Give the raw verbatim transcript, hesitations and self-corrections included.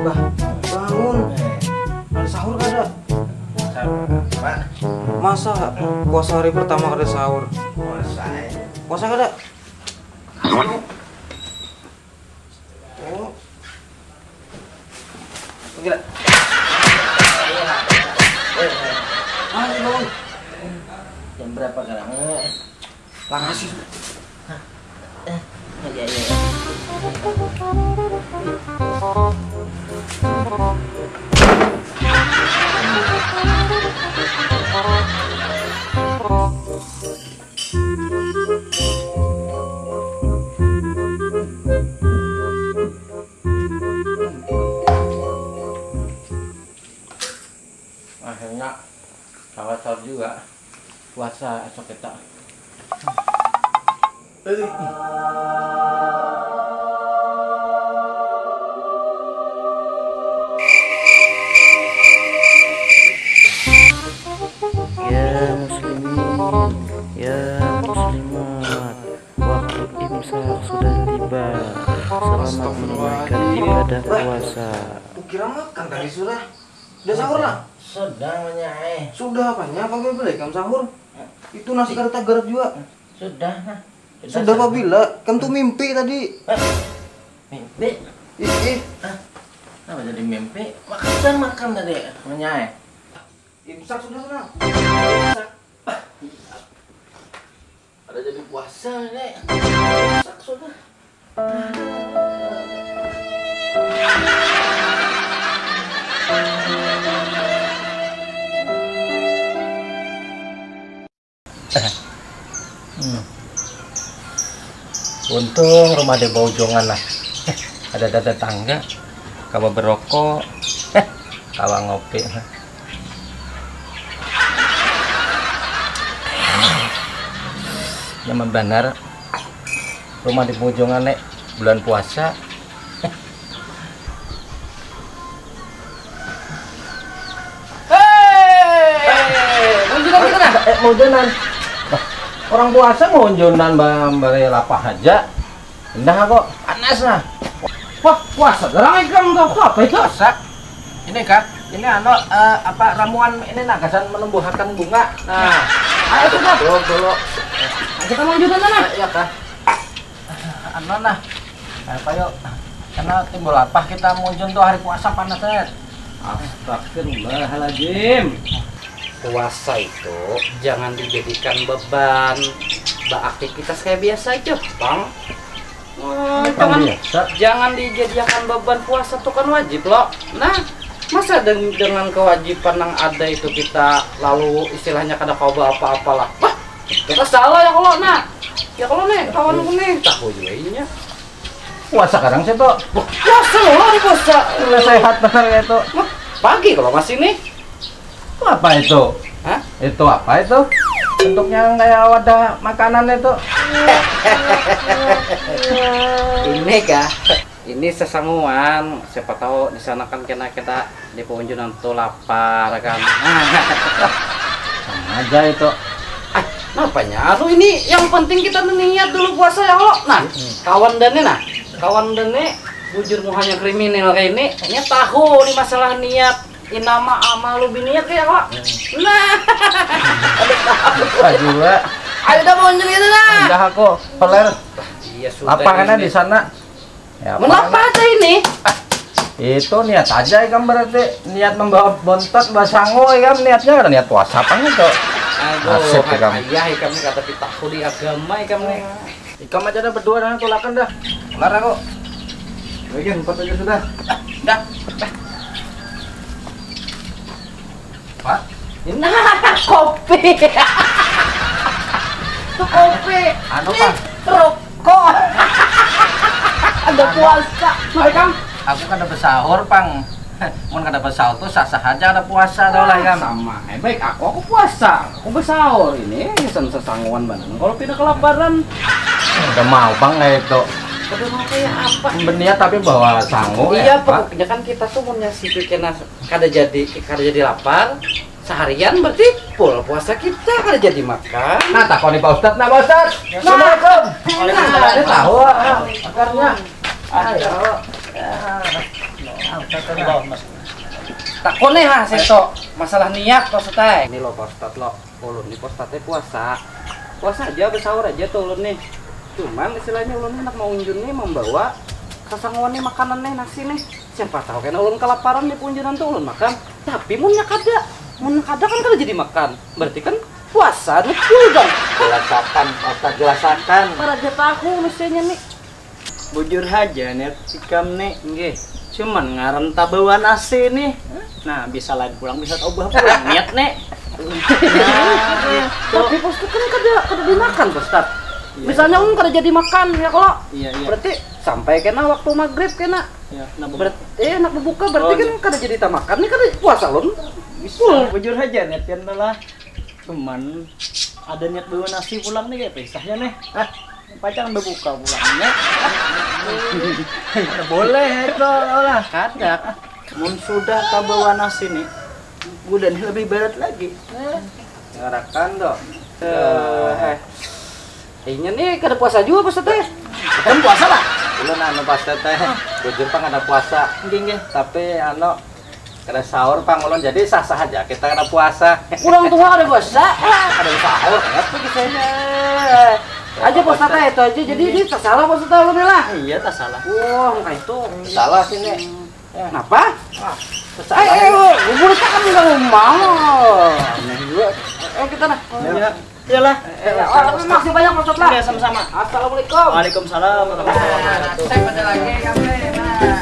Bangun. Ada sahur kada? Masa puasa hari pertama kada sahur? Puasa kada? Oh. Gila. Ah, ini bangun. Jam berapa sekarang? Langasi. Hah? Eh, iya, iya, iya. Akhirnya salah juga puasa esok kita. Ya muslimin, ya muslimat, waktu imsak sudah tiba. Selamat menunaikan ibadah puasa. Kukira makan tadi sudah. Sudah sahur lah. Sudah menyai. Sudah apanya? Apa bela ikam sahur? Itu nasi kada tagarat juga. Sudah nah. Sudah pabila? Kam tu mimpi tadi. Mimpi? Ih, ih. Apa jadi mimpi? Makan makan tadi menyai. Imsak sudah sana. Imsak. Ada jadi puasa nih. Imsak sudah. Hmm. Untung rumah di bawah jongan lah. Ada ada tetangga, kawa berokok, kawa ngopi. Nyaman banar rumah di bawah jongan nek bulan puasa. Hei, munjunan kita nah. Eh, munjunan. Bah, orang puasa munjunan bambari lapah aja. Indah kok. Panas nah. Wah, puasa garang ikam tuh. Apa itu? Puasa. Ini kah? Ini anu eh, apa ramuan ini nah gasan menumbuhakan bunga. Nah, ayo sudah. Dulu dulu. Kita munjunan nah. Iya kah? Anu nah. Ayo payu. Karena timbul lapah kita munjun tuh hari puasa panas eh. Astagfirullahaladzim. Puasa itu jangan dijadikan beban beraktivitas kayak biasa aja, Bang. Hmm, jangan, jangan dijadikan beban puasa tuh kan wajib loh. Nah, masa deng- dengan kewajiban yang ada itu kita lalu istilahnya kada coba apa-apalah. Wah, kita salah ya kalau nah. Ya kalau nih kawanku nih. Tahu juga ininya. Puasa kadang sih tuh. Puasa loh, hari puasa. Udah sehat benar ya tuh. Pagi kalau masih nih. Itu apa itu? Hah? Itu apa itu? Bentuknya kayak wadah makanan itu. Ini kah? Ini sesanguan. Siapa tahu di sana kan kena kita di pengunjunan tuh lapar kan. Sama aja itu. Ah, napanya? Anu ini yang penting kita niat dulu puasa ya Allah. Nah, kawan dan nah, kawan dan bujur muhanya kriminal kayak ini, nya tahu nih masalah niat. Inama amalu biniat ya kok. Nah. Aduh tahu. Aduh. Ayo dah mau gitu nah. Udah aku peler. Iya sudah. Apa karena di sana? Ya, Mengapa ada ini? Itu niat aja ikam berarti niat membawa bontot basango ikam niatnya ada niat puasa apa gitu. Aduh, Nasib, ikam. Ayah ikam kata pitaku di agama ikam nih. Ikam aja dah berdua dah tulakan dah. Kelar aku. Bagian empat aja sudah. Dah. Pak. Nah, kopi. Itu kopi. Anu, Pak. Rokok. Ada puasa. Hai, Kang. Aku kada bersahur, Pang. Mun kada bersahur tuh sah-sah aja ada puasa dah lah, Kang. Sama. Eh, baik aku aku puasa. Aku bersahur ini sen sesanguan banar. Kalau pindah kelaparan. Udah mau, Pang, kayak itu. Kada mau kayak apa? Berniat tapi bawa sangu. Iya, ya, pokoknya kan kita tuh punya situ kena kada jadi kada jadi lapar seharian berarti full puasa kita kada jadi makan. Nah, takoni Pak Ustadz, nah Pak Ustadz. Nah. Assalamualaikum. Waalaikumsalam. Ada tahu ah, akarnya. Ayo. Takon nih ha, Seto. Masalah niat, Pak Ustaz ai. Ini lo, Pak Ustaz, lo. Ulun nih, Pak Ustaz, teh puasa. Puasa aja, besaur aja tuh ulun nih. Cuman istilahnya ulun nih handak maunjun nih, membawa sasanguan nih makanan nih, nasi nih. Siapa tahu kena ulun kelaparan nih, punjunan tuh ulun makan. Tapi munnya kada, mun kada kan kada jadi makan. Berarti kan puasa nih dulu dong. Jelasakan, Pak Ustaz, jelasakan. Para jataku mestinya nih. Bujur haja, niat ikam nih. Nggih. Cuman ngaran tabawa nasi nih. Nah, bisa lain pulang, bisa taubah pulang niat nih. Nah, gitu. Tapi Pak Ustaz kan kada, kada dimakan, Pak Ustaz. Iya. Misalnya ulun kada jadi makan, ya kalau. Iya, iya. Berarti sampai kena waktu maghrib kena. Ya, nak Ber- eh, nak berbuka berarti. Oh, kan iya. Kada jadi tamakan nih, kada puasa ulun. Bisa. Full. Bujur haja niat pian tuh lah. Cuman ada niat bawa nasi pulang nih, kayak pisahnya nih. Hah? Pacangan berbuka pulangnya. Boleh itu lah. Kada. Mun sudah tabawa nasi nih, gudanya lebih berat lagi. Ngarakan tuh. Eh, eh. Inya nih kada puasa juga, Pak Ustaz, teh. Kan puasa lah. Ulun anu, Pak Ustaz, teh. Bujur pang kada puasa. Nggih, nggih. Tapi anu, kada sahur pang ulun, jadi sah-sah aja kita kada puasa. Urang tua kada puasa. Kada sahur, apa kisahnya? Aja, Pak Ustaz, teh, itu aja. Jadi ini tak salah, Pak Ustaz, teh, ulun lah. Iya, tak salah. Wah, muka itu. Salah sini. Kenapa? Ah, eh, eh, eh, bubur kan nggak mau. Aneh juga. Eh, kita nah. Ya. Iyalah. Eh, eh, oh, makasih banyak, Pak Ustaz lah. Iya, sama-sama. Assalamualaikum. Waalaikumsalam warahmatullahi wabarakatuh. Nah, saya pada lagi, kafe. Nah.